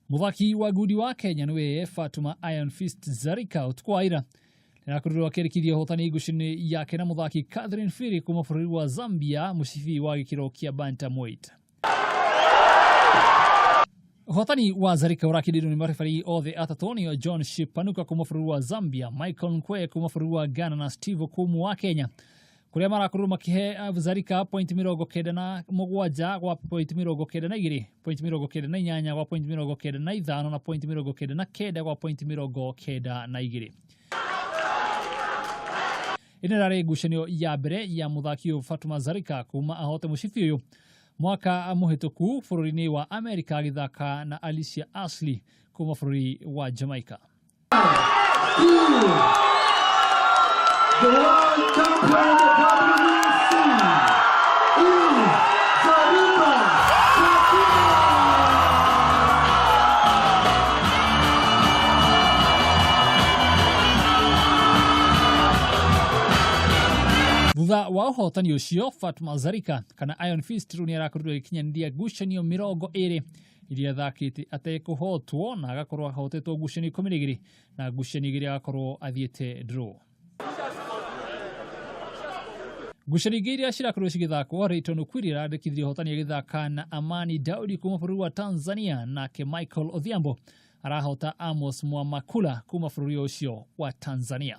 Muthaki wa ngundi wa Kenya niwe Fatuma Iron Fist Zarika utuku wa ira nĩarakorirwo akĩandĩkithia ũhotani ngucanio yake na mũthaki Catherine Phiri kuma bũrũri wa Zambia, mũcibi wa gĩkĩro kĩa bantamweight. Ũhotani wa Zarika ũrakĩndĩirwo nĩ marefari othe atatũ, nĩo John Shipanuka kuma bũrũri wa Zambia, Michael Nkwe kuma bũrũri wa Ghana na Steve Okumu wa Kenya, kũrĩa marakorirwo makĩhe Zarika point 97 gwa point 92, point 98 gwa point 95 na point 99 gwa point 92. Ĩno ĩrarĩ ngucanio ya mbere ya mũthaki ũyũ Fatuma Zarika kuma ahote mũcibi ũyũ mwaka mũhĩtũku bũrũri-inĩ wa Amerika agĩthaka na Alicia Ashley kuma bũrũri wa Jamaica. The world champion of the WBC is Zarika Fatima. Thutha wa ũhotani ũcio, Fatuma Zarika kana Iron Fist rĩu nĩarakorirwo agĩkinyanĩria ngucanio 20 iria athakĩte atekũhotwo, na agakorwo ahotetwo ngucanio 12 na ngucanio 2 agakorwo athiĩte draw. Ngucanio ingĩ iria cirakorirwo cigĩthakwo, Rayton Okwiri arandĩkithirie ũhotani agĩthaka na Amani Daudi kuma bũrũri wa Tanzania, nake Michael Odhiambo arahota Amos Mwamakula kuma bũrũri ũcio wa Tanzania.